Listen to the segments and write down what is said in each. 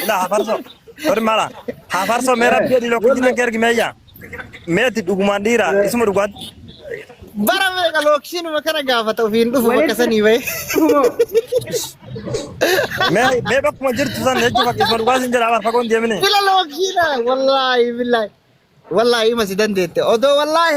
Ila hafarsoo. Tori mala. Hafarsoo mee rabbi jedhi lookishiin akka ergi meeyya. Mee ati dhugumaan dhiira isuma dhugaatti. Bara meeqa lookshinuma kana gaafata ofiin dhufu bakka sanii bahe. Mee mee bakkuma jirtu san jechuun bakka isuma dhugaa sin jedha bar fagoon deemine. Bila lookshina wallaahi billaahi. Wallaahi ima si dandeette. Odoo wallaahi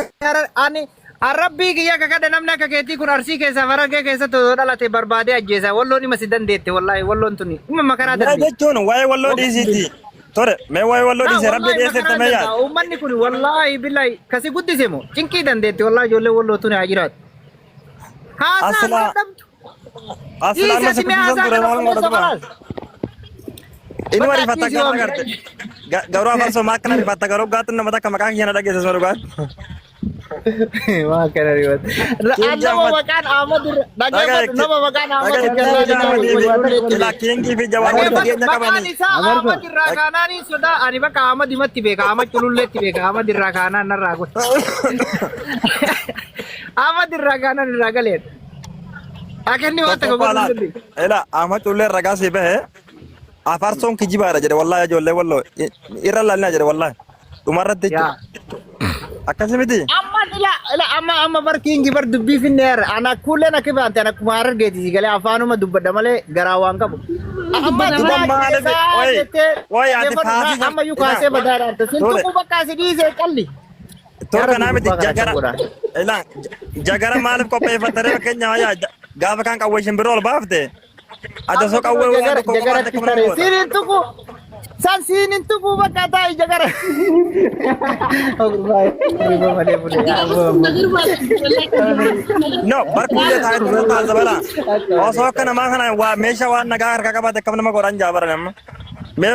ani arrabbii kiyya kakadhe namni akka keetii kun arsii keessaa farargee keessatti odoo dhalate barbaadee ajjeesa. Walloon ima si dandeette wallaahi walloon tuni. Ima makaraa Mee darbi. jechuun waa'ee walloo dhiisiiti. Tore mee waa'ee walloo Naa dhiisee rabbi wallaahi dhiyeesseetta makaraa mee danda'a. yaad. Uummanni kun wallaahi billaahi kasi guddise moo cinqii dandeette wallaahi ijoollee walloo tuni haa jiraatu. Haasaa Asilaa hin dhabdu. asilaa Dhiisi amma si ati mee guddisan haasaa ture kana maal obboleessa godha duba. balaas. Inuma Bakka rifatta dhiisi gaafa waan garte. Garuu afarsoo maa akkana rifatta garuu gaatti nama takka maqaa kiyya na dhageesse suma dhugaatti. Waa kana rifata. King Nama Ahmad maqaan Ahmad irra dhagaye dhaggeeffadhu nama maqaan Ahmad dhagaye irraa King laalee Ahmad jiru fi ijoollee ila King fi Jawaar walitti Dhaggeeffadhu dhiyeenya maqaan qabanii. isaa Ahmad irraa kaanaanii sodaa ani bakka Ahmad himatti beeka Ahmad cululleetti beeka Ahmad irraa kaanaan narraa godhe. Ahmad irraa kaanaan irraa galeen. Akenni waan takka Tokkoffaa godhuu laal. hin dandeenye. Ila Ahmad Cullee ragaa si bahe afarsoon kijibaadha jedhe wallaahi ijoollee walloo irra laalina jedhe wallaahi dhumarratti Yaa. jechuudha. Akkasi miti. Amma ila ila amma amma bar kingi bar dubbii finne har'a ana kuuleen akka baante ana akkuma harargeeti si galee afaanuma dubbadha malee garaa waan qabu. Amma Duba silaa maaliif ajjeesaa oyi jettee oyi ati dhaggeeffadhu faasii na amma iyyuu ila kaasee badaadha harta sin tole tuquu bakka asi dhiisee qalli. tole Yaa Rabbi kanaa miti gurbaa kana akkam jagara godhaa. ila jagara maaliif qopheeffattanii fakkeenyaaf yaa gaafa kaan qawwee shimbiroo ol baafte ati Amma osoo kunoo qawwee waan jagara tokko qabaatte jagaratti akkam nama taree goota. siin hin tuqu san siin hin tuqu bakka taa'i jagara. Gurbaa gurbaa malee bulee yaa abbaa. No, barkuulee taa'ee tura taasisa Osoo akka namaa kana waa meeshaa waan nagaa harkaa qabaate akkam nama godhan jaa baran amma. Mee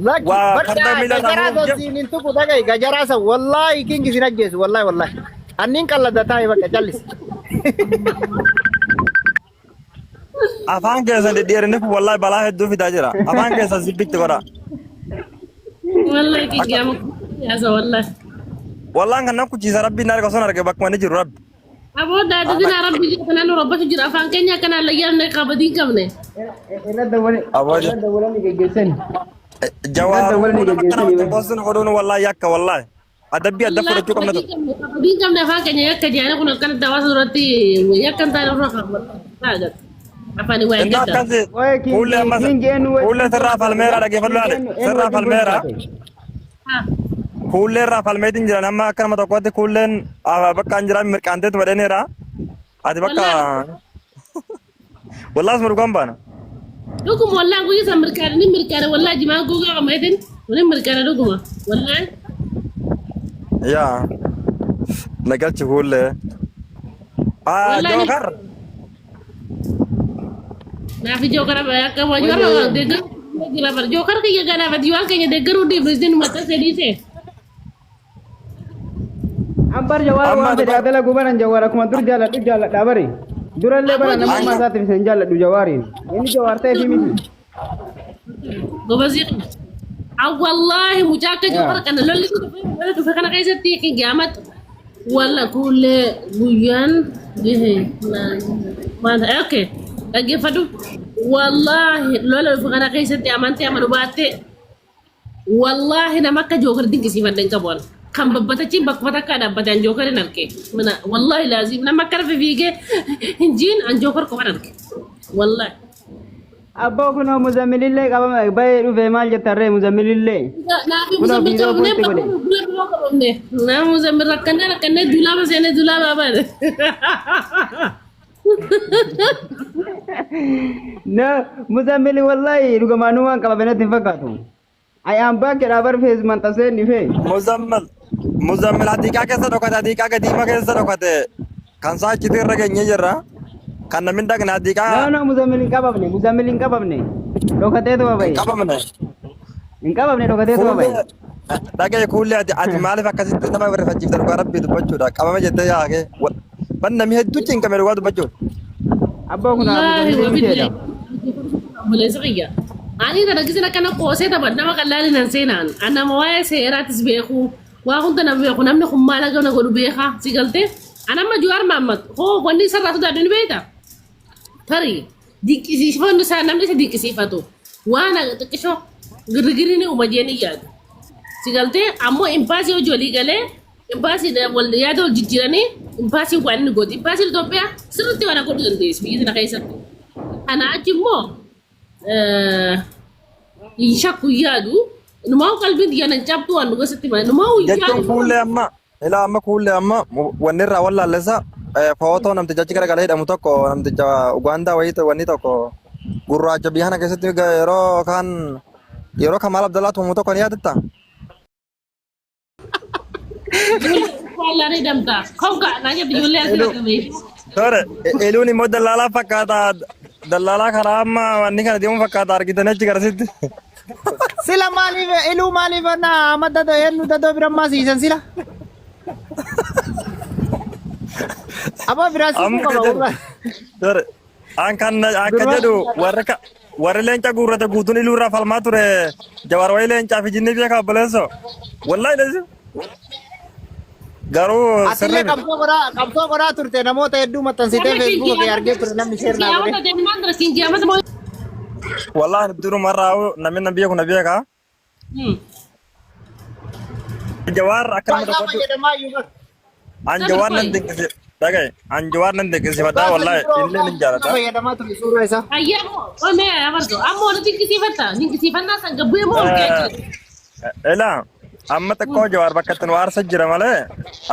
Lakki waa bakka farda miila gajaraa irraa san siin hin tuqu dhaga'i gajaraa san wallaahi kingi sin ajjeesu wallaahi wallaahi. Anniin qallada taa'i bakka callisi. Afaan keessan dhedheerinni kun wallaahi balaa hedduu fidaa jira. Afaan keessan zippitti godha. Wallahi kiyyaama yaasa wallahi. Wallaan kan nan kuchiisa rabbiin na arga osoo hin arge bakkuma inni jiru rabbi. Aboo daadadina rabbi jira kanaan nu rabbatu jira afaan keenya akkanaan layyaanne qabadii hin qabne. Irra dawwanii Aboo irra dawwalanii geggeessani. Irra jawaar dawwalanii nama akkana geggeessani. wajjin qoosni godhuun wallaahi yakka wallaahi. Adabbii adda Wallaahi fudhachuu qabna qabadii ture. qabne qabadii hin qabne afaan keenya yakka jedhanii kun akkanatti hawaasa duratti yakka hin taane irra kaawwata. Afaan waa Innaa eeggata. akkasi Oye kuullee kingi ammas kingi eenyu kuullee wajjin sirraa post falmeera taate? dhaggeeffadhu Kingi laale eenyu eenyu sirraa wajjin post falmeera. taate? Kuullee irraa falmeetiin jiran amma akka nama tokkotti kuulleen bakka hin jiran mirqaanteetu badhaneera. Ati bakka Wallaahi wallahi asuma dhugaan baana. Dhuguma wallaahi guyyaa san mirkaane ni mirkaane wallaahi jimaa gogaa qameetin ni mirkaane dhuguma wallaahi. Yaa nagalchi kuullee. Wallaahi ni Jookar naaf jookara akka warra deeggaruu jira bara jookara kiyya ganaaf ati waan keenya deeggaruu dhiifne isin maxxanse dhiise. Ambar jawaar Amma waan fedhe dhugaa adala gubaran jawaar akkuma dur jaaladhu jaaladha bari. Durallee bara Aboo namummaa anga isaatiif isin jaaladhu jawaariin. Inni jawaar ta'eef miti. Gobazii Wallaahi mucaa akka Yaa. jookara kana lolli dhufe dhufe kana keessatti qiyaamat walla kuullee guyyaan gahe maal ta'e okay dhaggeeffadhu wallaahi lola dhufe kana keessatti amantii amanu baattee Wallaahi nama akka jookar dinqisiifadhe hin qabu ani. Kan babbatachiin bakkuma takkaa dhaabbate an jookar hin arge. Mina wallaahi laaziim nama akka rafe fiigee hin jiin an jookar qofan arge. Wallaahi. Abboo kunoo muzammilillee qabama bahee dhufe maal jettan ree muzammilillee. Naafi Kunoo muzammil viidiyoo qabamnee posti godhe. bakka dura biroo qabamne. Nama muzammil rakkannee rakkannee duulaaba seenee duulaaba baane. Na muzammili wallahi dhugamaanuu waan qabame natti hin fakkaatu. I am back jedhaa bar fees maxxansee inni fee. Muzammil Muzammil hadiiqaa keessa dhokate hadiiqaa gadiima keessa dhokate kan isaa achitti irra geenyee jirra. Kan namni hin dhaqne No hadiiqaa no muzammil hin qabamne muzammil hin qabamne dhokateetuma hin bahe. qabamne. Hin qabamne dhokateetuma bahe. Kuullee dhagaye kuullee ati ati maaliif akkasitti nama rifachiifta dhugaa rabbii dubbachuudha qabame jettee yaa'ee ban namni hedduu cinqame dhugaa dubbachuudha. Abboo kun Wallaahi muzammilii wabillahi miteedha. obboleessa kiyya. Ani kana gisin akkana qoosee tapha nama qallaali nan seenaan. An nama waa'ee seeraatis beeku waa hunda nama beeku namni kun maal akka na godhu beeka si galtee. An amma Jawaar Mahammad hoo wanni isarraa sodaadhu ni beekta. Tarii dinqisiifannu isaa namni isa dinqisiifatu waan xiqqishoo Girgirri ni uuma jeen hin yaadu. Si galtee ammoo imbaasii hojii walii galee imbaasii wal yaada wal jijjiiranii imbaasiin waan inni godhu. Imbaasiin Itoophiyaa sirriitti waan godhuu dandeessu biyya sana keessatti. Kana achi immoo hin shakku hin yaadu. Numaa qalbiin xiyya nan cabdu waan dhuga sitti malee. Numaa hin Jechuun yaadu. kuullee amma ilaa amma kuullee amma wanni irraa wallaallessa footoo namticha achi garagalee hidhamu tokko namticha Ugaandaa wayii wanni tokko gurraacha biyya kana keessatti yeroo kaan yeroo Kamaal Abdallaa tumamu tokko ni yaadatta? Ijoollee hidhamta. Konka naa jedhu ijoollee asirra qabee. Tore, eluun immoo dallaalaa fakkaata. Dallaalaa karaa amma wanni kana deemu fakkaata argitanii achi garasitti. Sila maaliif iluu maaliif na amma dadoo eenyu dadoo bira ammaa siisan sila? Aboo biraa siifuu Amma qaba jedhu. warra. Tore, an kan akka Durba. jedhu warra warri leenca guurrate guutuun iluu irraa falmaa ture. Jawaar wayii leencaa fi jinnii beekaa obboleessoo. Wallaahi leessu. Garuu Atillee sirrii miti. qabsoo godhaa turte namoota hedduu maxxansitee feesbuuka kee argee ture namni share naa godhe. Wallaahi durumarraa namni na beeku na beeka. Jawaar akka nama Isaa tokkotti fayyadamaa iyyuu bara. an jawaar nan dinqisi dhagaye an jawaar nan dinqisiifadha wallaahi illee nin jaaladha. Fayyadamaa ture suuraa isaa. Ayyamoo, omee abarto, ammoo ni dinqisiifatta, dinqisiifannaa san gabbu'ee moo ol ka'ee jira? Ilaa amma xiqqoo jawaar bakka itti nu aarsa jira malee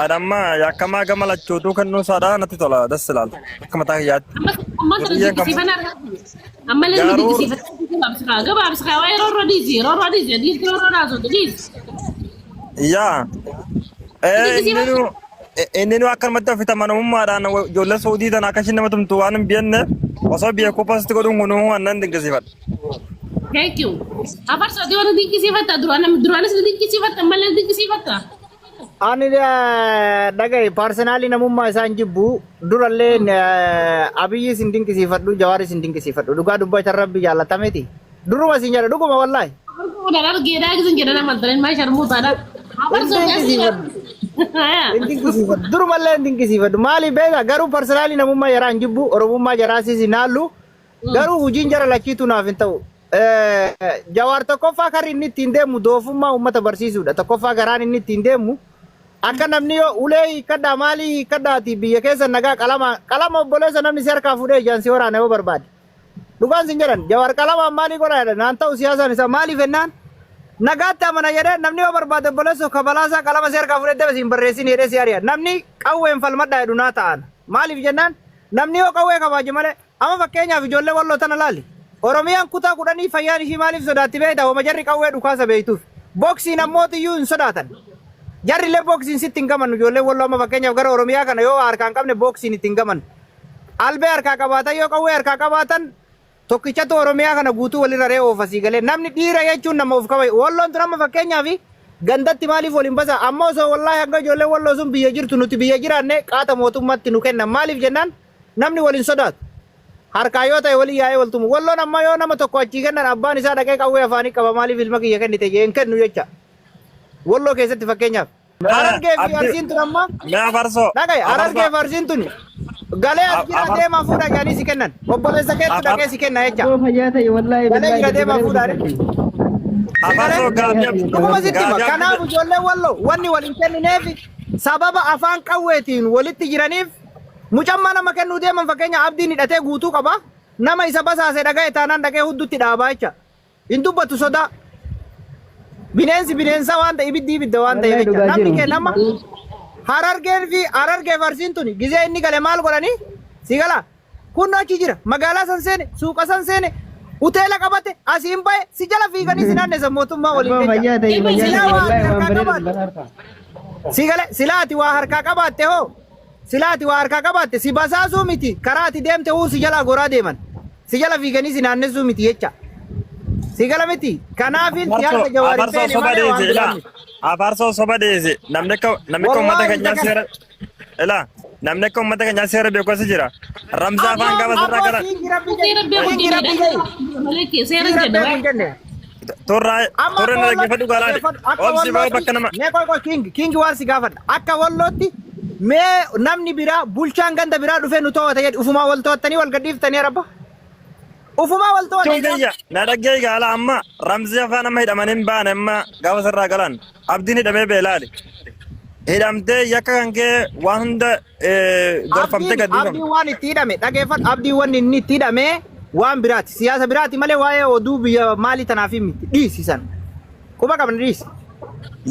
ani amma yakkamaa gama lachuutuu kennuu isaadha natti tola das ilaal akka mataa kiyyaatti. Amma amma sana Biyyeen kan dinqisiifannaa ammallee ni Garuu dinqisiifatta gabaabsikaa, gabaabsikaa waa'ee roorroo dhiisi, roorroo dhiisi, dhiirti roorroo naasootu dhiisi. Yaa Dinqisiifatta. inni nu akkanumatti ofitti amanamummaadhaan ijoollee Saudii tana akka isheen nama tumtu waan hin beekneef osoo beekuu post godhuun kun waan nan dinqisiifadha. Thank you. Afarso ati waan dinqisiifatta duraan duraanis ni dinqisiifatta ammallee ni dinqisiifatta. Ani dhagaye personally namummaa isaan jibbu durallee Abiyyis hin dinqisiifadhu, Jawaaris hin dinqisiifadhu, dhugaa dubbachan rabbi jaallatameti duruma siin jedha dhuguma wallaahi. Afarso argeedhaa gisin jedhan amantan maa sharmuutaadha. Hin Afarso dinqisiifadhu, hin dinqisiifadhu, durumallee hin dinqisiifadhu. Maaliif beektaa? Garuu personally namummaa jaraa hin jibbu, oromummaa jaraasiis hin haallu, garuu hojiin jara lachiitu naaf hin ta'u. Jawaar tokkoffaa karri inni ittiin deemu doofummaa uummata barsiisuudha. Tokkoffaa garaan inni ittiin deemu akka namni yoo ulee hiikkadhaa maalii hiikkadhaati biyya keessa nagaa qalama qalama obboleessa namni si harkaa fuudhee ijaan si waraana yoo barbaade. Dhugaan sin jedhan Jawaar qalamaan maalii godhaa jedhan naan ta'u siyaasaan isaa maaliif jennaan nagaatti amana jedhee namni yoo barbaade obboleessa kabalaasaa qalama si harkaa fuudhee daba siin barreessin jedhee si ari'a. Namni qawween falmadhaa jedhu naa ta'an. Maaliif jennaan namni yoo qawwee kabaaje malee. Amma fakkeenyaaf ijoollee walloo tana laali. Oromiyaan kutaa 10 fayyaan ishii maaliif sodaatti beektaa? Homa jarri qawwee dhukaasa beektuuf. Boksiin ammootiyyuu hin sodaatan. Jarri illee boksiin sitti hin gamannu ijoolleen walloo amma fakkeenyaaf gara Oromiyaa kana yoo harkaa hin qabne boksiin itti hin gamannu. Albee harkaa qabaatan yoo qawwee harkaa qabaatan tokkichatu Oromiyaa kana guutuu walirra ree oofa sii galee. Namni dhiira jechuun nama of kabaju. Walloon tun amma fakkeenyaaf gandatti maaliif waliin basa? Amma osoo wallaahi hanga ijoolleen walloo sun biyya jirtu nuti biyya jiraanne qaata mootummaatti nu kennan. Maaliif jennaan namni wal hin sodaatu. Harkaa yoo ta'e walii yaa'ee wal tumu. Walloon amma yoo nama tokko achii kennan abbaan isaa dhaqee qawwee afaanii qaba maaliif ilma kiyya kennite jee hin kennu jecha. Walloo keessatti fakkeenyaaf. Harargee fi Abdi Arsiin tun amma mee afarsoo dhagaye afarsoo Harargee fi Arsiin tun galee as jira deemaa fuudha jedhanii si kennan. Obboleessa keettu dhaqee si kenna jecha. Abboo fayyaa ta'e wallaahi Galee billaahi jira deemaa bareedu fuudha. dubbatti. Si galee afarsoo gaafii dhuguma sitti hima. gaafii Kanaaf ijoolleen walloo wanni wal hin kennineef sababa afaan qawweetiin walitti jiraniif mucammaa nama kennuu deeman fakkeenya abdiin hidhatee guutuu qaba. Nama isa basaase dhaga'e taanaan dhaqee huddutti dhaabaa jecha. Hin dubbatu sodaa. Bineensi bineensa waan ta'e ibiddi ibidda waan ta'eef Wallaahi jecha. dhugaa Namni jiru. kee nama Harargeen fi Harargee fi Arsiin tuni gizee inni gale maal godhanii si gala kun achi jira magaalaa san seene suuqa san seene hoteela qabate asiin bahe si jala fiiganii si naannessan mootummaa waliin Abboo jecha. fayyaa ta'e fayyaa Silaa ta'e waa wallaahi ati waan harkaa bareedu qabaatte dubbataa. si gale silaa ati waa harkaa qabaatte hoo silaa ati waa harkaa qabaatte si basaasuu miti karaa ati deemte huu si jalaa goraa deeman si jala fiiganii si naannessuu miti jecha. Si gala miti kanaafin siyaasa Jawaar hin afarsoo feene soba malee waan dhiisi biraa ilaa miti. afarsoo soba dhiisi namni akka uummata Wallaahi keenyaa isa seera ilaa namni akka uummata keenyaa seera beeku as jira ramzaa afaan Aboo gaafa sirraa aboo gara siingi rabbi Seera jedhe beeku siingi rabbi jennedha. jedhe Malee seera siingi rabbi jedha. hin jenne. Turraa Amma turre akka na wallootti dhaggeeffadhu gaalaani dhaggeeffadhu akka obsi ba'u wallootti bakka nama mee qoy qoy king king waan si gaafadha akka wallootti mee namni biraa bulchaan ganda biraa dhufee nu to'ata jedhi ufumaa wal to'attanii wal gadhiiftanii rabba. Ufumaa wal to'ata Jechuun isaan. kiyya na dhaggee gaala amma ramzii afaan amma hidhamanii hin baane amma gaafa sirraa galan abdiin hidhamee beelaali. Hidhamtee yakka kan kee waan hunda gorfamtee Abdiin gad dhiifamte. abdiin waan itti hidhame dhageeffadhu abdiin wanni inni itti hidhame waan biraati siyaasa biraati malee waa'ee oduu biyya maalii tanaaf hin miti dhiisi san quba qabna dhiisi.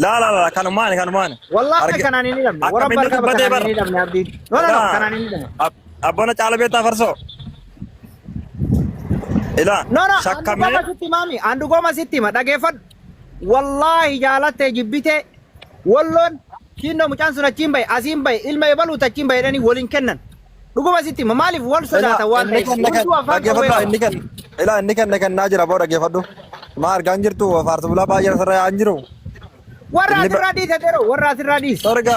Laa laa laa kanumaani kanumaani. Wallaahi Arge kanaan hin hidhamne warra akkamiin abbaa qaba dubbatee kanaan bara. hin hidhamne abdiin. No no no kanaan hin hidhamne. Abboona caala beektaa farsoo. Ilaa No no shakkamee andugoma sitti himaami andugoma sitti hima dhageeffadhu. Wallaahi jaalattee jibbitee walloon kinnoo mucaan sun achiin bahe asiin bahe ilma ebaluutu achiin bahe jedhanii waliin kennan. Dhuguma sitti hima maaliif wal ilaa sodaatan waan inni ta'eef kenne hunduu afaan qawwee dhaggeeffadhu qaba. inni kenne ilaa inni kenne kennaa jira boo dhaggeeffadhu. Maa argaa hin jirtu faarsa bulaa baay'ee asirra yaa'aa hin jiru. Warra Inni asirraa dhiise yeroo warra asirraa dhiise. Sorga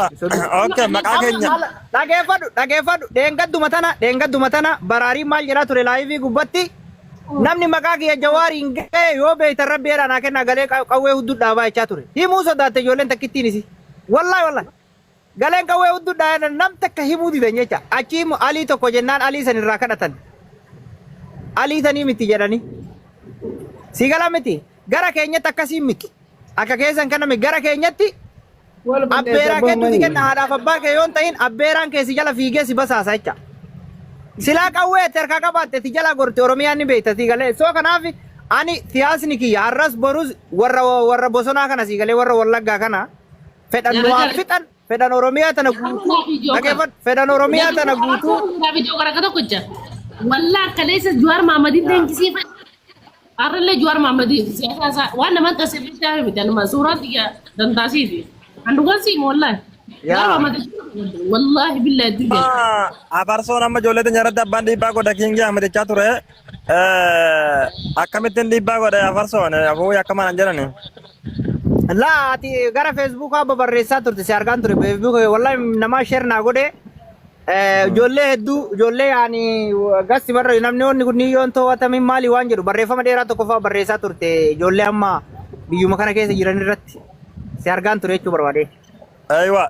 okay maqaa Amma keenya haala dhageeffadhu dhageeffadhu dheengadduma tana dheengadduma tana baraariin maal jedhaa ture laayivii gubbatti namni maqaa kiyya jawaariin ga'e yoo beektan rabbi jedhaa naa kennaa galee qawwee hudduu dhaabaa jechaa ture. Himuu sodaatte ijoolleen takkittiin isi. Wallaahi wallaahi. Galeen qawwee hudduu dhaabaa nam takka himuu didan jecha achii alii tokko jennaan alii san irraa kadhatan. Alii sanii miti jedhanii. Si gala miti gara keenyatti akkasiin miti. Akka keessan kana miti gara keenyatti Wal balleessa abbeeraa abbaan keetu si manii. kenna haadhaaf abbaa kee yoon ta'in abbeeraan kee si jala fiigee si basaasa jecha. Silaa qawwee ati harkaa qabaatte si jala gorte Oromiyaan ni beekta si galee. So kanaaf ani siyaasni kiyya har'as borus warra warra bosonaa kana si galee warra wallaggaa kana fedhan nu haa fixan fedhan Oromiyaa tana guutuu dhageeffadhu fedhan Oromiyaa tana guutuu. Wallah kaleessa Jawaar Mahammadiin leenjisiifadha. Har'allee Jawaar Mahammadiin siyaasa isaa waan nama xasee miti anuma suuraan xiyya dantaasiifi. An dhugaan siima wallahi. Jawaar Yaa. Mahammad wallahi billahi dubbe. Afarsoon amma ijoollee teenya irratti abbaan dhiibbaa godha kiingii Ahmed jechaa ture. Akkamittiin dhiibbaa godhe afarsoon aboo akkamaan an jedhani. Laa ati gara Feesbuukaa babarreessaa turte si argaan ture Feesbuuka wallahi namaa sheer naa godhe ijoollee hedduu ijoollee yaani gasti barra namni onni kun yoon to'atamin maali waan jedhu barreeffama dheeraa tokko fa'aa barreessaa turte ijoollee amma biyyuma kana keessa jiran irratti si argaan ture jechuu barbaade. Aywa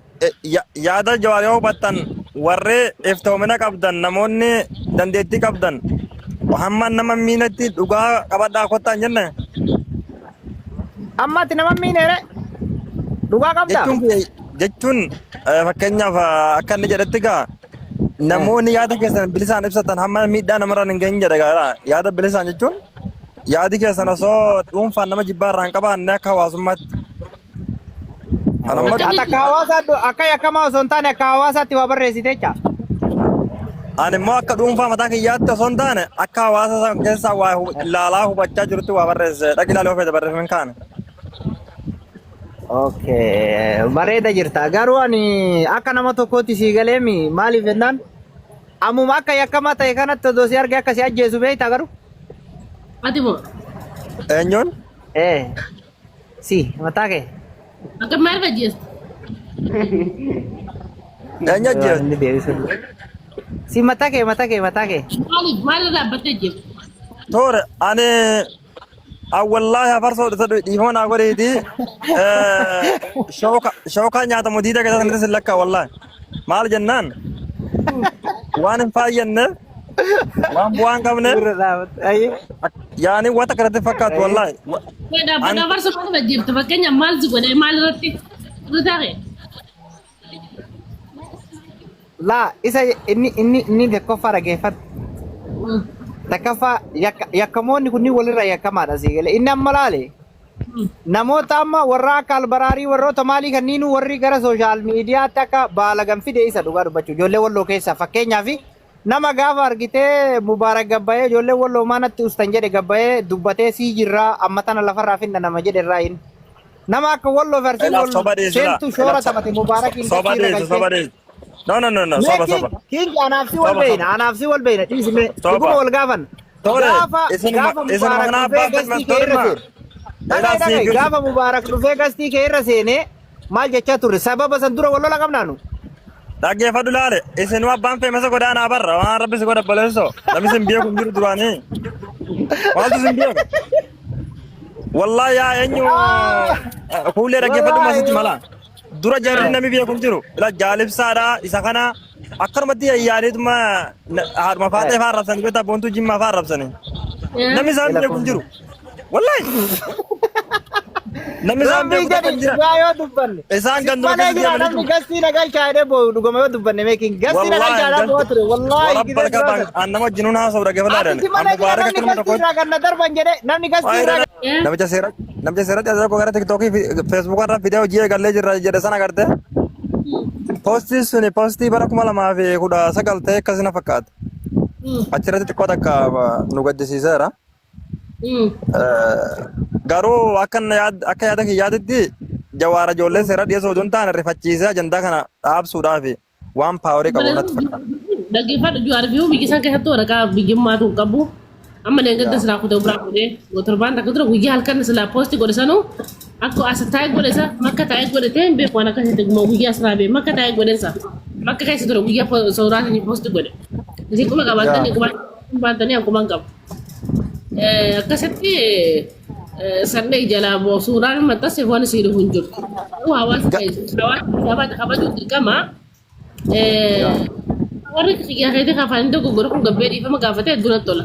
yaada jawaar yoo hubattan warri iftoomina qabdan namoonni dandeettii qabdan hamma nama miinatti dhugaa qabadhaa kottaa hin jenne. Amma ati nama miineere dhugaa qabdaa? Jechuun jechuun fakkeenyaaf akka inni jedhetti gaa namoonni yaada keessan bilisaan ibsatan hamma miidhaa namarraan hin gahin jedha gaa yaada bilisaan jechuun yaadi keessan osoo dhuunfaan nama jibbaa irraa hin qabaanne akka hawaasummaatti. Anamma Ati akka hawaasaatti akka yakkamaa osoo hin taane akka hawaasaatti waa barreessite jecha. Ani immoo akka dhuunfaa mataa kiyyaatti osoo hin taane akka hawaasa san keessaa waa ilaalaa hubachaa jirutti waa barreesse. Dhaqi ilaalii of feete barreeffamni kaane. Okay, bareeda jirta. Garuu ani akka nama tokkootti sii galeemi maaliif jennaan ammuma akka yakkamaa ta'e kanatti odoo si arge akka si ajjeesu beekta garuu. Ati moo Eenyuun? Eh, si mataa kee. akka maal ajjeestu? Eenyu ajjeesu? Inni deebisu. Si mataa kee mataa kee mataa kee. Maaliif maal dhaabbattee ajjeestu? Toore ani wallaahi afarsoo dhiifama naa godhiiti. Shookaa nyaatamu diida keessatti sanatti sin lakkaa wallaahi. Maal jennaan waan hin faayyanneef waan bu'aa hin qabneef Irra dhaabatte. Ayyee. yaani wanta kanatti fakkaatu wallaahi. Dhaabbata afarsoo maaliif ajjeeftu? Fakkeenyaaf maal si godhee maal irratti? Irra ta'e. Laa isa inni inni inni tokkoffaa dhageeffadhu. Takkaffaa yakkamoonni kunniin walirraa yakkamaadha sii galee. Inni amma laale namoota amma warra akka albaraarii warroota maalii kanniinuu warri gara sooshaal miidiyaatti akka baalagan fide isa dhugaa dubbachuu ijoollee walloo keessaa fakkeenyaaf nama gaafa argitee mubaarak gabbayee ijoollee walloo maanatti ustan jedhe gabbayee dubbatee sii jirraa amma tana lafarraa finna nama jedhe irraa hin nama akka walloo fi arsiin Ilaaf wal soba dhiyeessu laa. seentu shoora taphate mubaarakiin Soba dachii irra dhiyeessu soba galchee. dhiyeessu. No no no no Mee soba king soba. king anaaf si wal Soba beeyna soba. anaaf si wal beeyna dhiisi mee Soba. dhuguma wal gaafan. Tole Gaafa isinuma gaafa isinuma mubaarak kana dhufee abbaan gastii kee irra falmattoonni seene. Dhaga'i Ilaaf dhaga'i sii gaafa mubaarak dhufee gastii kee irra seene maal jechaa turre sababa san dura wal lola qabnaanu. Dhaggeeffadhu laale isinuma abbaan feemasa godaanaa barra waan rabbi si godha obboleessoo namni isin beeku hin jiru duraanii maaltu isin beeku wallaahi yaa eenyu kuulee dhaggeeffadhu masitti mala dura jarri namni beeku hin jiru ila jaalibsaadha isa kana akkanumatti yaaliituma haadhuma faaxee faa arrabsanii beektaa boontuu jimmaa faa arrabsanii. Namni isaan Ela beeku hin kun. jiru. Wallahi. Namni isaan Rabbii beeku tokko jedhi hin jiran. dhugaa yoo dubbanne. Isaan Si ganduma malee keessa jira deemanii namni jiru. gastii na galchaa jedhee boo'u dhuguma yoo dubbanne meekin gastii na Wallahi galchaa jedhee boo'u ture wallaahi warabba gisee ka duraa baan sana. an nama wajjin haasa'u dhaggeeffadhaa Ati jedhan. si An malee jira mubaarak namni akka nama gastii tokkotti. irraa kan na darban jedhee namni gastii irraa Namicha seera namicha seeratti as tokko gara tiktookii fi feesbuukaa irra fidee hojii eegallee jirra jedhe sana agartee. Poostiin suni poostii bara 2019 ta'e akkasii na fakkaata. Achirratti xiqqoo takka nu gaddisiiseera. Garuu akka inni akka yaada kiyyaatitti Jawaar ijoollee seera dhiyeessuu osoo hin taane rifachiisee ajandaa kana dhaabsuudhaaf waan paawarii qabu natti fakkaata. Dhaggeeffadhu Jawaar fi biyya isaan keessatti waraqaa biyyummaatu hin qabu. Amma leengadda silaa kutee biraa godhee torbaan takka dura guyyaa halkan silaa poosti godhe sanuu akka as taa'ee godhe isa makka taa'ee godhe ta'e hin beeku waan akkasitti guyyaa silaa beeku makka taa'ee godhe isa makka keessa ture guyyaa suuraa sanii poosti godhe. Isin quba qabaattanii quba baatanii akkuma hin qabu. Akkasitti sannee jalaa boo suuraan maxxanse waan isii dhufu hin jiru. Hawaasa hawaasa kabajuu dirqama. Warri kiyyaa keetii afaan dogoggora kun gabbee dhiifama gaafatee dura tola.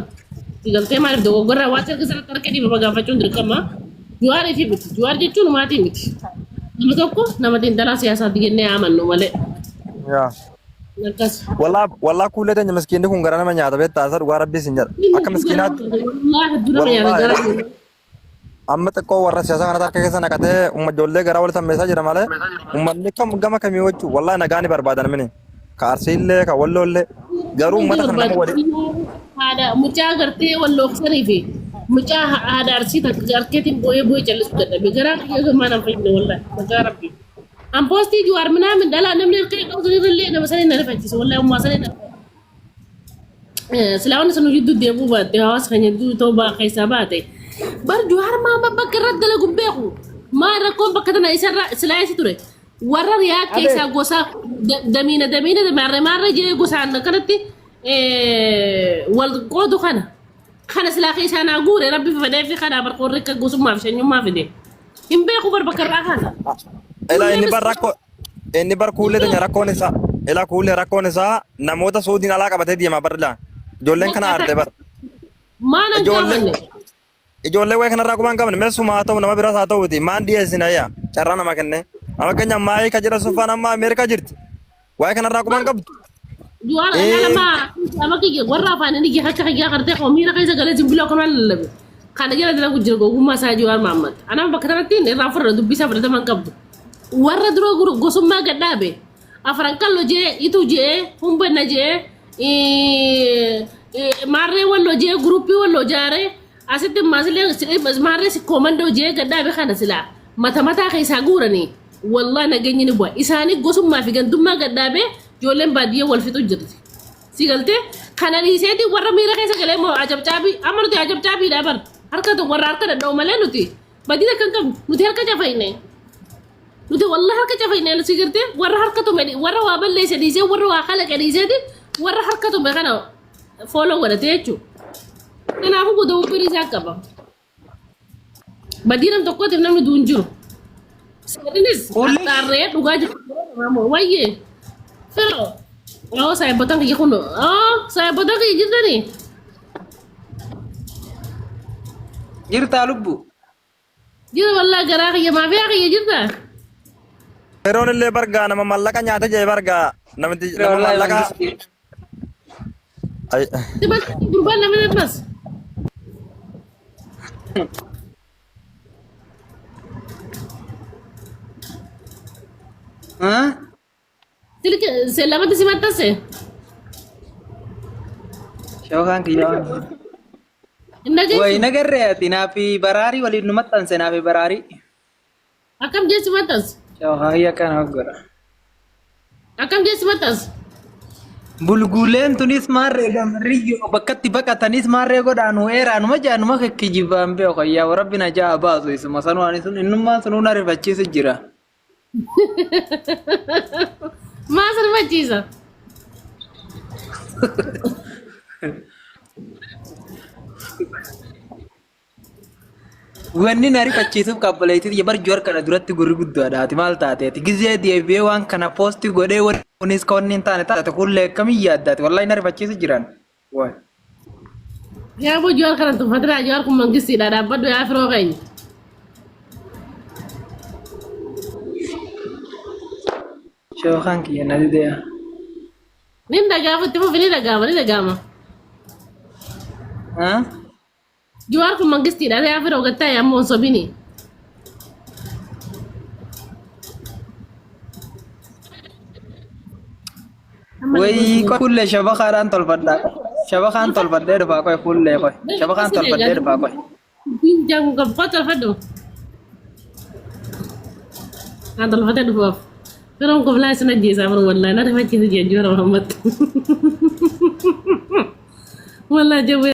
Galtee maaliif dogoggora hawaasa erga sanatti harka dhiifama gaafachuun dirqama. Juwaarii fi miti. Juwaar jechuun maatii miti. Nama tokko nama xiinxalaa siyaasaati jennee amannu malee. Akkas. Wallah wallah kuulee teenya miskiinni kun gara nama nyaata beektaa isa dhugaa rabbii sin jedha. Akka miskiinaatti Wallaahi dura nama nyaata gara. amma xiqqoo warra siyaasaa kanatti harka keessa naqatee umma ijoollee garaa wal sammeessaa jira malee ummanni kam gama kamii wajju wallahi nagaa ni barbaadan mini. Ka Arsiillee ka Walloollee garuu ummata kana nama wali Haadha mucaa gartee wallooksanii fi mucaa haadha arsii takka harkeetiin boo'ee boo'ee callisuu dadhabe garaa kiyya gamaa nan fayyine wallahi maqaa rabbii. An postii Jawaar minaamin dhalaa namni harka hin qabu sanirra nama sanii na rifachiisa wallahi ummaa sanii na silaa wanni sun jidduu deemuu baatte hawaasa keenya jidduu ta'uu baa keessaa baate bar Jawaar maa bakka irratti dalagu hin beeku maa rakkoon bakka tana isarra silaa isi ture warra riyaa keessaa gosa damiina damiina maarree maarree jee gosaan akkanatti wal qoodu kana kana silaa keessaa naa guure rabbi fedhee fi kanaa barqoorri akka gosummaa fi shanyummaa fide. Hin beeku bar bakka irraa kaasa. Ila inni bar rakkoo inni bar kuullee teenya rakkoon isaa ila kuullee rakkoon isaa namoota suudiin alaa qabatee deema bar ila ijoolleen kana aarte bar Maan an ijoollee gaafanne. ijoollee waa'ee kanarraa quban qabne meessumaa haa ta'u nama biraas haa ta'uuti maan dhiyeessina yaa carraa nama kenne amma fakkeenyaaf maayii ka jedhan suffaan amma Ameerikaa jirti waa'ee kanarraa quban qabdu Duwaan anaa lama ama kiyya warra afaan inni harka kiyya qartee miira keessa galee simbila akkanaa lallabe. Kana jala dalagu jira gogummaa isaa Jawaar Mahammad. Anaan bakka kanatti irraa fudhadha dubbii isaa fudhatama hin qabdu. Warra dura gosummaa gad dhaabe afran kallo jee itu jee humbanna jee maarree walloo jee guruppii walloo jaaree asitti maasilee maarree sikkoo jee gad dhaabe kana silaa mata mataa keessaa guuranii wallah nageenyi ni bu'a. Isaanii gosummaa fi gandummaa gad dhaabee ijoolleen baadiyyaa wal fixu jirti. Si galtee kana dhiiseeti warra miira keessa galee immoo ajabcaabii amma nuti ajabcaabiidha bar harka warra harka dadha'u malee nuti badii akka hin qabnu nuti harka cafayne. Nuti wallah harka cafayne si gartee warra harka tume warra waa balleesse dhiisee warra waa kalaqe dhiiseeti warra harka tume kana fooloo godhatee jechuudha. Kanaafuu godoo isaa qaba. Badii nam tokkootiif namni du'u hin jiru. Seerinis qaxxaarree dhugaa jiru. Wayyee. Firoo. Oo saayibotan kiyya kun. Oo saayibotan kiyya jirtanii. Jirtaa lubbu. Jira wallaa garaa kiyya maafiyaa kiyya jirtaa. Yeroon illee bargaa nama mallaqa nyaata jee bargaa namti nama mallaqa. Ay. Sibas gurbaan namni ammas. Silki lamatti si maxxanse. Shookaan kiyya waan. Hin Wayi dhageessu. nagarree ati naafi baraarii waliin nu maxxanse naafi baraarii. Akkam jechi maxxanse. Shookaan kiyya akkana godha. Akkam jechi maxxanse. Bulguuleen tunis maarree gamarriyyoo bakkatti baqatanis maarree godhaanu eeraanuma jaanuma kikkijibaan beeku yaa rabbi na jaa baasu isuma sanuu ani sun innummaan sunuu na rifachiisu jira. Maa sirbachiisa? Wanni na rifachiisuuf qabboleettii tiyya bar Juwar kana duratti gurri guddaadha ati maal taateeti gizee deebi'ee waan kana poosti godhee wanni kunis ka wanni hin taane taate kullee akkamiin yaaddaati wallahi na rifachiisu jiran. Waay. Yaa boo Jawaar kana tuffatira Jawaar kun mangistiidha dhaabbadhu yaa firoo keenya. Shookaan kiyya na dideya. Ni dhagaama itti fufi ni dhagaama ni dhagaama. Haa? Jawaar kun mangistiidha yaa firoo gattaa yaa ammoo hin sobini. Wayii kullee shabakaadhaan tolfadhaa. Shabakaan tolfadhee dhufaa qoy kullee qoy. Shabakaan tolfadhee dhufaa qoy. Jaangu qabu tolfadhu. Kan tolfatee dhufuuf. Firoon koflaa isin ajjeesaa firoon wallaahi na rifachiisa jee Jawaar Muhammad. Wallaahi jawwee.